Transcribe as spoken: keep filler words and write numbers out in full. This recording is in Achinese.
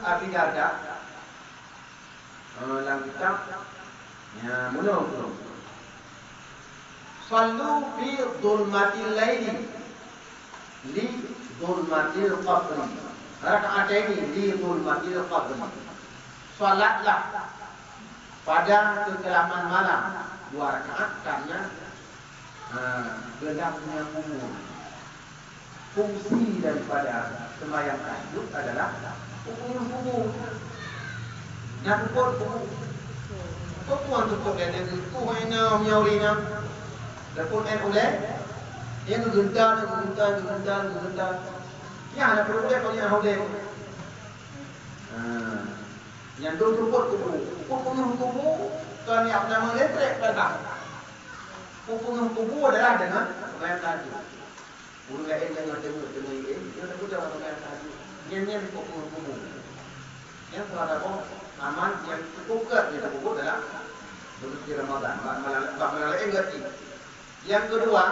Abi Darda, eh, lam kitab, ya, bunoe tu. Shallu fi dhulmatil laili li dhulmatil qabri. Raka'ataini li dhulmatil qabri. Salatlah pada kekelaman malam dua rakaat karena, ha, gelapnya kubur. Fungsi daripada sembahyang tahajud adalah peupunoh kubur. Nah, peupunoh kubur. Peupunoh tukok dan negeri ku hai na meunyoe ureueng nyan. Leupeue en ulèe? Nyang geugeunta, geugeunta, geugeunta, geugeunta. Nyan hana peureulèe, kon nyan hana ulèe. Ha. Nyan dum peupunoh kubur. Peupunoh kubur, kon nyang nama letrek padahai. Peupunoh kubur adalah dengan sembahyang tahajud. Ureueng laén nyang teungeut-teungeut, eh, nyoe teupeue cara peumain tadi. Nyan-nyan peupunoh kubur. Nyan salah saboh amal nyang cukup gèt nyang teupeubeuet dalam buleuen suci Ramadhan. Bak malam, bak malam laén gèt. Nyang keudua,